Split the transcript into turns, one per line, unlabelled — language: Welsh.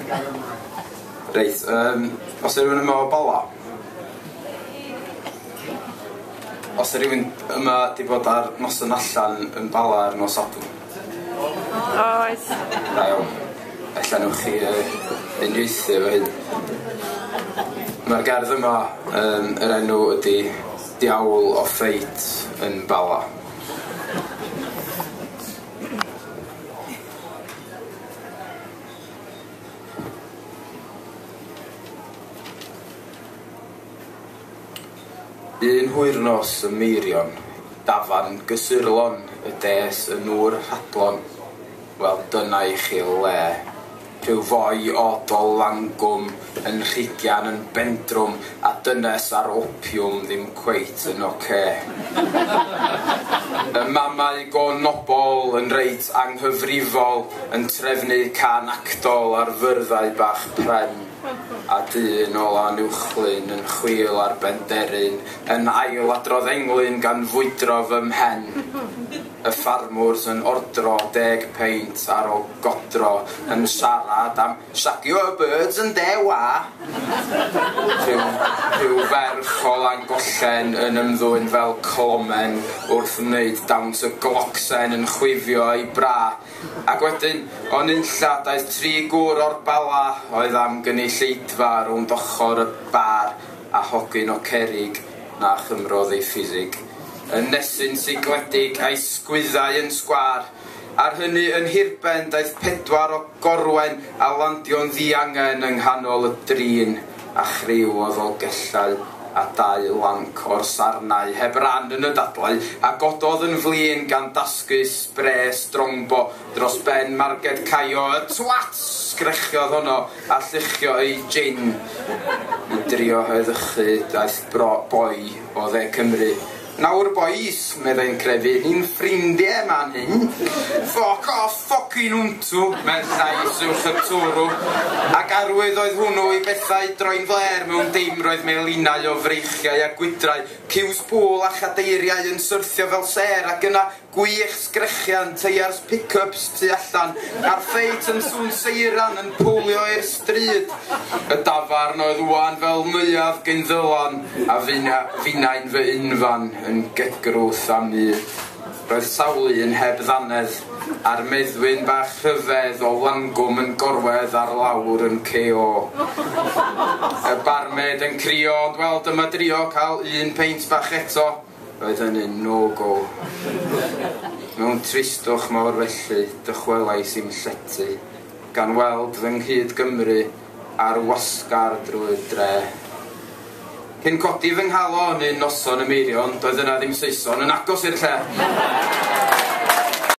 Reit, os yw rhywun yma o Bala? Os yw rhywun yma 'di bod ar noson allan yn Bala ar nos Sadwrn?
Oes.
Da iawn. Ella newch chi uniaethu efo hyn. Mae'r gerdd yma, yr enw ydi Diawl o Ffeit yn Bala. Un hwyrnos ym Meirion, dafarn gysurlon y des y nŵr rhadlon. Wel, dyna i chi le. Rhyw foi od o Langwm yn rhigian yn bendrwm a dynes ar opiwm ddim cweit yn ocê. Y mamau go nobol yn reit anghyfrifol yn trefnu cân actol ar fyrddau bach pren, a dyn o Lanuwchllyn yn chwil ar benderyn yn ailadrodd englyn gan fwydro fy mhen. Y ffarmwrs yn ordro 10 peint ar ôl godro yn siarad am shagio y birds yn dewa. Rhyw ferch o Langollen yn ymddwyn fel clomen wrth wneud dawns y glocsen yn chwifio ei bra. Ac wedyn, o nunlla daeth 3 gŵr o'r Bala oedd am gynulleidfa rownd ochr y bar a hogyn o Cerig na chymrodd ei ffisig. Yn nesyn sigledig a'i sgwyddau yn sgwâr. Ar hynny yn hirben daeth 4 o Gorwen a landio'n ddiangen yng nghanol y drin a chriw o Ddolgellau a 2 lanc o'r sarnau heb ran yn y dadlau a gododd yn flin gan dasgu sbre strongbo dros ben Marged Caio y twat sgrechiodd honno a lluchio ei gin. I drio heddychu daeth boi o dde Cymru. Nawr bois, meddai'n crefu, ni'n ffrindiau ma'n hyn. Fuck off, fucking wntw, medd llais uwch y twrw. Ac arwydd oedd hwnnw i bethau droi'n flêr mewn dim roedd melinau o freichiau a gwydrau, ciws pŵl a chadeiriau yn syrthio fel sêr ac yna gwych sgrechian teiars pick-ups tu allan a'r ffeit yn sŵn seiran yn pwlio i'r stryd. Y dafarn oedd ŵan fel neuadd Gynddylan a finnau'n fy unfan yn gegrwth a mud. Roedd sawl un heb ddannedd a'r meddwyn bach rhyfedd o Langwm yn gorwedd ar lawr yn K.O. Y barmed yn crio, ond wel dyma drio cael un peint bach eto. Roedd hynny'n no-go. Mewn tristwch mawr felly, dychwelais i'm llety, gan weld fy nghyd Gymru ar wasgar drwy'r dre. Cyn codi fy nghalon un noson y Meirion, doedd yna ddim Saeson yn agos i'r lle.